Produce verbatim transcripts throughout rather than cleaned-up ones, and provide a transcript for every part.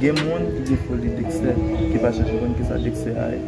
Gen moun ki gen foli Dexter, ki pa chèche konn kisa Dexter a ye.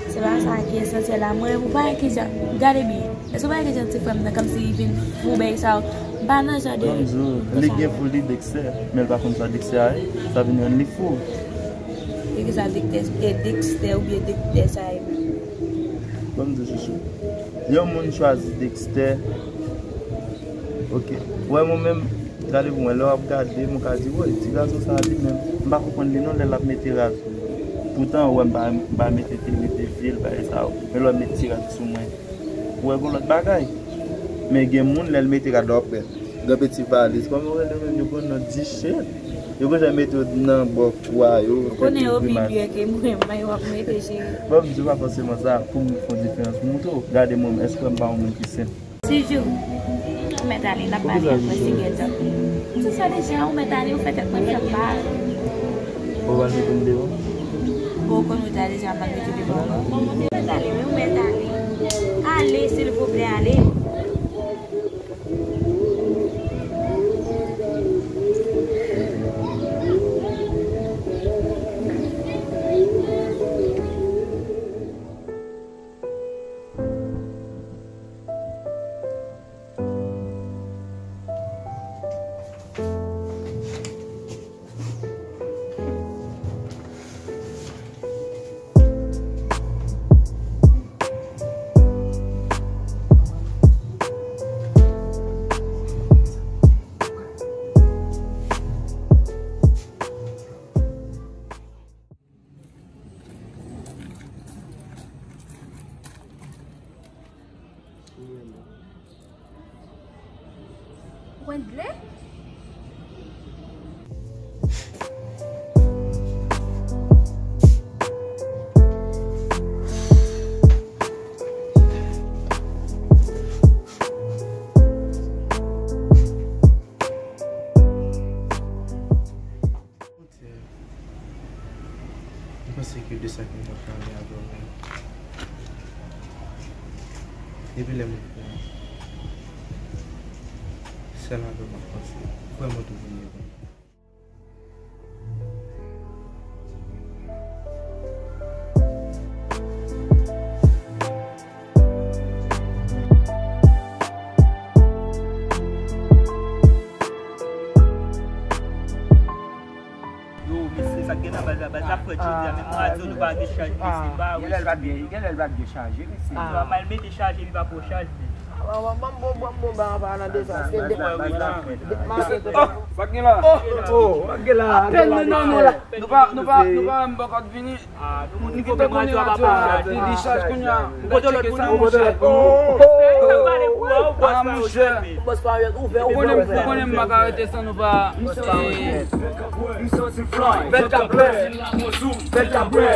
Se pa sa ki esansyèl la. Mwen, ou pa wè kijan, gade byen. Èske ou pa wè kijan ti frè m nan kòmsi li vin fou bèy sa yo? M pa nan jan de. Ban m di w, li gen foli Dexter, men l pa konn sa Dexter a ye. Sa vin rann li fou. E kisa Dexter, e Dexter oubyen Dexter sa ye menm? Ban m di w, chouchou. Yon moun chwazi Dexter. Ok. Ou wè mwen menm, gade pou mwen, lè w ap gade m, ou ka di, woy, ti gason sa a li menm, m pa konprann li non, lè l ap mete rad. Poutan, ou wè m pa, m pa mete tenue de ville, bagay sa yo. Men lè w ap met ti rad sou mwen, ou wè gon lòt bagay. Men gen moun, lè l mete rad, w ap wè. Gen peti valiz. Kòman yo rele menm, yo konn non Dichèt. Yo konn jan mete yo nan bò kou a yo. Ou konnen yo pi pire ke mwen, men yo ap mete cheri. Ban m di w, pa fòseman sa pou m fè yon diferans pou moutre w. Gade mwen, èske m pa yon moun ki senp? Sijou, ou mèt ale, n ap pale apre, se gentan. M di sa deja, ou mèt ale, ou fè tèt mwen fè mal. Ou pral mete m deyò? Bon, ou konn ou ta deja, m pral mete w deyò ankò. Ou mèt ale, wi, ou mèt ale. Ale, silvouplè, ale. Wendley? Monchè, m panse ke de sa ke m t ap pale avè w la, depi lè m ap pran, sèl avè w m ap panse. Vrèman tou vrèman. Yo, mesye, sa k gen nan baz la, baz la frèt jodi a, men mwen a di w, nou pa gen chaj, mesye, ba wi. Genlè l pa t gen, genlè l pa t gen chaje, mesye. Yo, a mal mete chaje, li pa pran chaj, men. Ban m bon, ban m bon, ban m pa nan dezas. Baz la, baz la frèt. Mache. Oh, sa k gen la? Oh, oh, sa k gen la? Apèn nou nan nou la. Nou pa, nou pa, nou pa menm bòkòt vini. Ni kite konnen radyo a, li, li chaj kounye a. Ou pote lòt pou nou? Ah, monchè. Ou konnen, ou konnen m pa ka rete san nou pa. Vennkat bè. Vennkat bè.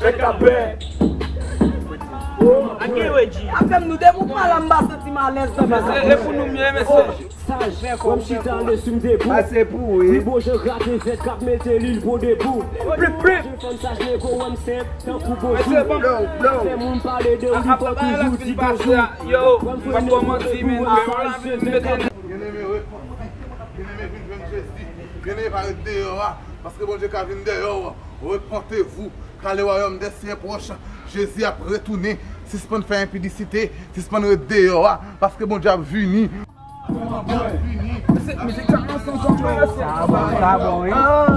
Vennkat bè. Afè m nou de moun pa la, m pa santi m alèz nan. Mesye, e pou nou m ye, mesye. Saj, kòm chita le sou m debou. Pase pou ou, wi. Wi, bon, jan grate vèt k ap mete li, l bon debou. Plip, plip. Fè m saj, nego, wè m senp, tankou bonjou. Fè moun pale de ou, li fò toujou di bonjou. Yo, m ap kòmanse, men. Byeneme, repanti. Byeneme, vin jwenn Jezi. Byeneme, pa ret deyò a, paske Bondye ka vin dèyè w. Repentez-vous, car le royaume des cieux est proche. Jezi ap retounen. Sispann fè enpidisite, sispann ret deyò a, paske Bondye ap vini. Mizik sa nan sans anpil, mesye. Sa bon, sa bon, wi.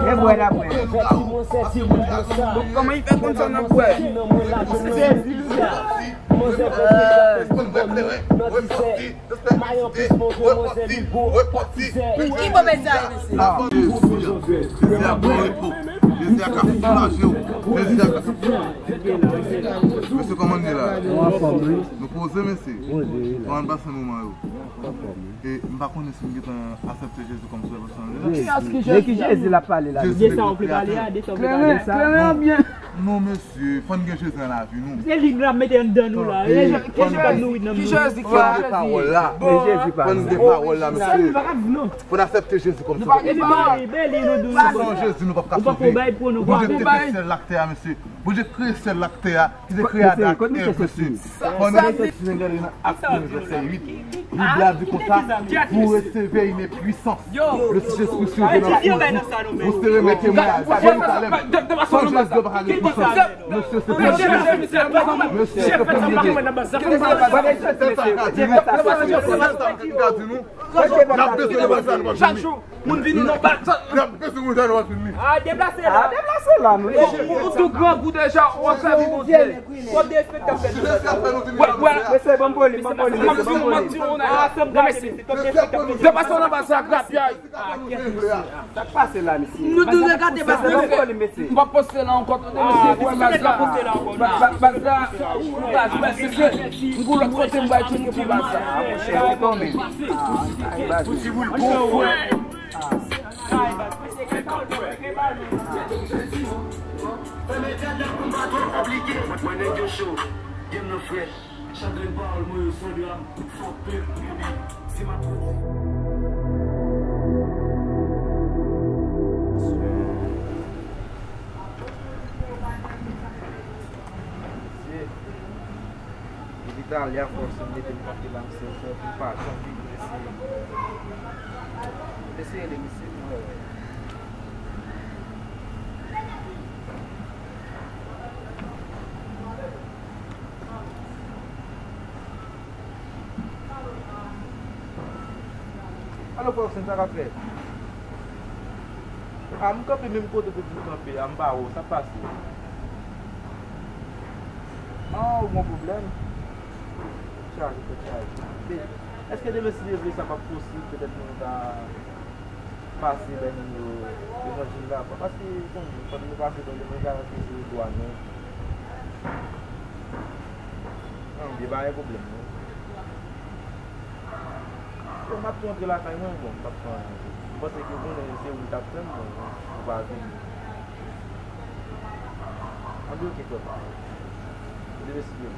E bwè la bwè. Kòman li fè konn sa nan bwè? Ki bon mesaj, mesye? Jezi a bon repo. Jezi a ka soulaje w. Jezi a ka. Mesye, kòman n ye la? Nou anfòm, wi. Nou poze, mesye. Poze, wi, la. Kòman n pase moman yo? Anfòm, wi. E m pa konnen si m gentan aksepte Jezi kòm Sovè pèsonèl mwen. De ki Jezi l ap pale la? De sa w vle pale a, de sa w vle pale a. Klere, klere an byen. Non, mesye, fò n gen Jezi nan lavi nou. Se li n ap mete anndan nou la. Ki Jezi k fè pawòl la? Fò n gen pawòl la, mesye. Fò n aksepte Jezi kòm Sovè. San Jezi, nou p ap ka sove. Bondye te fè syèl la ak tè a, mesye. Bondye kreye syèl la ak tè a, ki te kreye Adan ak Èv, mesye. Fò n rete ti zen gade nan Ak vèsè uit. Bib la di konsa, vous recevrez une puissance. Le Saint-Esprit surviendra sur vous. Vous serez mes témoins à Jérusalem. San Jezi pa ka gen pwisans. Mesye, se pou nou. Mesye, se pou nou. N ap bezwen de bagay sa nou pa jwenn li. Chak jou, moun vini nan bal. N ap bezwen moun sa nou pa jwenn li. Ah, deplase la. Ah, deplase la, nou. Ou, ou, ou tou grangou deja, ou anfèmi Bondye. Twòp derespektan fè nou. Wè, wè. Mesye, ban m poli, ban m poli, mesye, ban m poli. M ap di w, m ap di w, mesye. Deplase w nan baz la, grapyay. Sa k pase la, mesye? Nou toujou gade baz la. M p ap poste la ankò, tande, mesye, kite baz la. Ba-, ba-, baz la, baz, baz, mesye, m gon lòt kote m bay tcheke pou baz la. Ah, monchè, se tonbe. Ah, ay, baz. Fèmen djad la pou m pa twò konplike. Mwen, mwen nèg yo cho. Game nan frèt. Chak grenn pawòl mwen yo san dram. Fòk pèp, bebe. Si m ap pran Depi talè a fòse m mete m kanpe la, misye fè pou m pa janm vini, mesye. Mesye, rele misye pou mwen wè. Alo, frè Oksèn, sa k ap fèt? A, m kanpe menm kote pou di m kanpe a, m pa wè w, sa k pase? A, ou gon pwoblèm? Chaje, tèt chaje. Men, èske demen, si Dye vle, sa p ap posib, petèt nou ta pase lè moun yo, levanjil la, paske, bon, fòk nou pase lè moun yo, garanti se dwa nou. Non, byen, pa gen pwoblèm, non. Bon, m ap tou antre lakay mwen, bon, m p ap fè anyen. M panse ke konnen se ou ki t ap tann mwen, ou pa vini. Anben, oke, frè pa. Ou te mesye.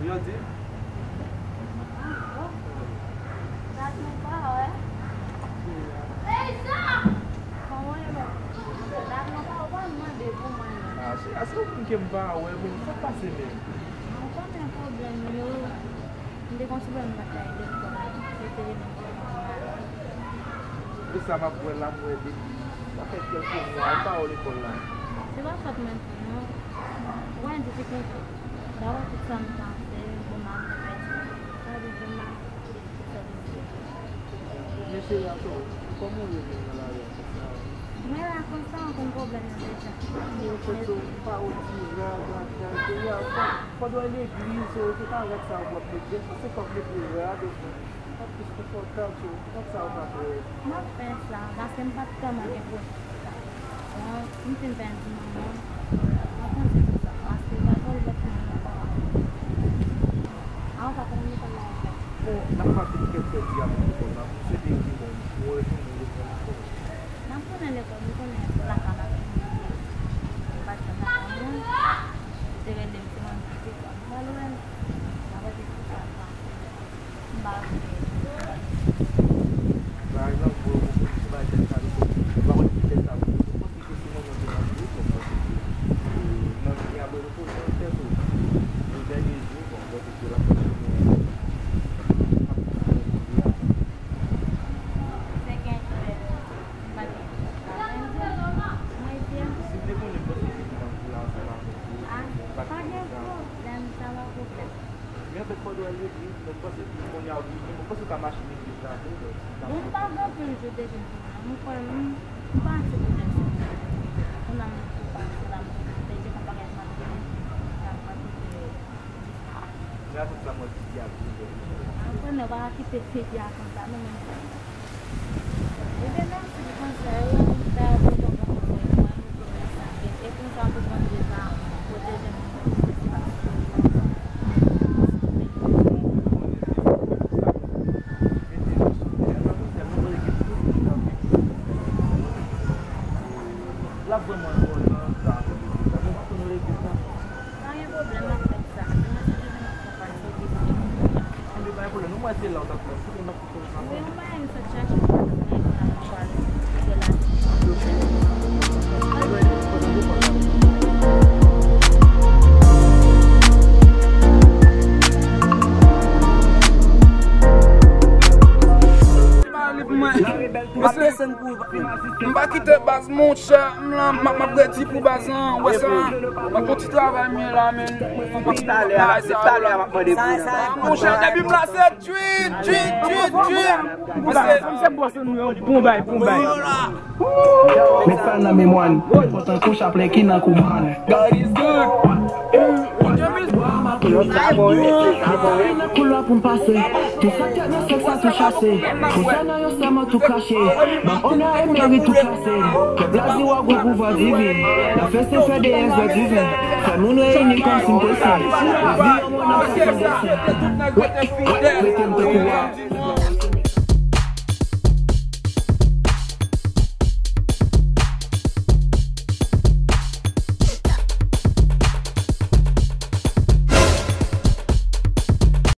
Ou yo di? Dat nou pa wè. Kòman e mwen? Dat nou pa wè, pa mande pou mwen non. Ah, se, ah, se ou menm ke m pa wè, men sa k pase menm? Ou konnen pwoblèm yo. M te gon ti pwoblèm m pa t ka ede kò m. Yo te rele m pou mwen. E sa m ap wè la, m wè depi sa fè kèlke mwa, ou pa wè lekòl la. Se pa fòt mwen tou non. Ou wè difikilte. Dabò tout sa m pa fè, bon, m ap fè. Sa vle di m ap Mesye Rato, kòman w ye menm nan lari a konsa? Mwen la konsa, anpil pwoblèm nan deja. Mwen fè so pa w di rad, rad, rad, peyi a, fò, fò dwe legliz, ou te ka rad sa w ap mete, se kòk mete rad, ou pa plis konfòtab, so, rad sa w pa dwe. M ap fè sa, paske m pa t tèlman gen pwoblèm. Bon, m fin fè yon ti moman, m ap panse sou sa, paske pa twò lòt moun nan pa. A, ou pa konnen lekòl la ankò? Bon, n ap pase kèk frè di a pou lekòl la, m swete ke, bon, nou retounen lekòl ankò. N ap tounen lekòl, nou konnen lakay la konplike. M pa t janm lakay mwen, yo te rele m, se mwen ki te pran m pral wè l, m ap di pou sa. M pa vle. Pa egzanp, bon, bon, bon, se bagay tèt sa, nou konn, nou pa konn ki tèt sa, bon, nou panse ke se manman ki nan tou, bon, panse ke, e, nan, e apre nou poze yon tèt, bon, e dènye jou, bon, panse ke l ap kontinye, ap kontinye kounye a. Se gen tèt, m pa gen tèt la, men di, mwen fè. Si m te konnen, m panse ke m t ap vin ansanm avèk ou, ah, bon, pa gen pwoblèm, sa pa pwoblèm. Men anfèt, fò dwe legliz, men m panse ke kounye a ou vini, mwen panse w ka mache legliz la tou, men si w ta... Bon, m pa gen anpil jou depi m vin la. M kwè m, m pa anti pwoblèm sou mwen. Kounye a m tou pase la, m pèdi yon bagay m ap fè. Sa m pa kite. Men atann sa mwen di ki ap rive. Apre, men w pa ka kite figi a konsa, non, men. Ebyen, mèsi pou konsèy ou, m ta pote yon bon konsèy pou mwen, pou mwen sanble. E konsa pou Bondye ka pwoteje nou nan tout espas ke nou ap mete nou sou tè a. Mademoiselle, nou konnen ke tout moun ap viv sou tè a. L ap vrèman enpòtan sa, nou pa konn legliz la. Pa gen pwoblèm, m ap fè sa. Demen si Dye vle, m ap fè pati de. Anben, pa gen pwoblèm. Nou wè se la w t ap fè. Wi, yon bagay m sot chache pou mwen, m ap pral fè la. Anben, M pa kite baz, monchè, m la, m ap, m ap redi pou baz lan, ou wè sa? M ap fè yon ti travay, m ye la, men. Depi talè a, depi talè a, m ap mande pou ou. Monchè, depi m la, se Dream, dream, dream, dream. Paske se bòs nou yo, bon bay, bon bay. Met sa nan memwa n. Fò tankou chaplè ki nan kouman n. God is good. Koulè pou n pase. Tout sa tèt nan sèk sa tou chase. Pou sa nan yon sèman tou kache. Ban m onè e merit tou klase. Pèp la di w a gwo pouvwa divin. N ap fè sen fè deyès vè diven. Fè moun reyini kòmsi n te sen. Lavi yon moun nan sa san desen. Rete m tankou wa.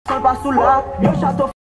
Kòl pa sou la, yon chato.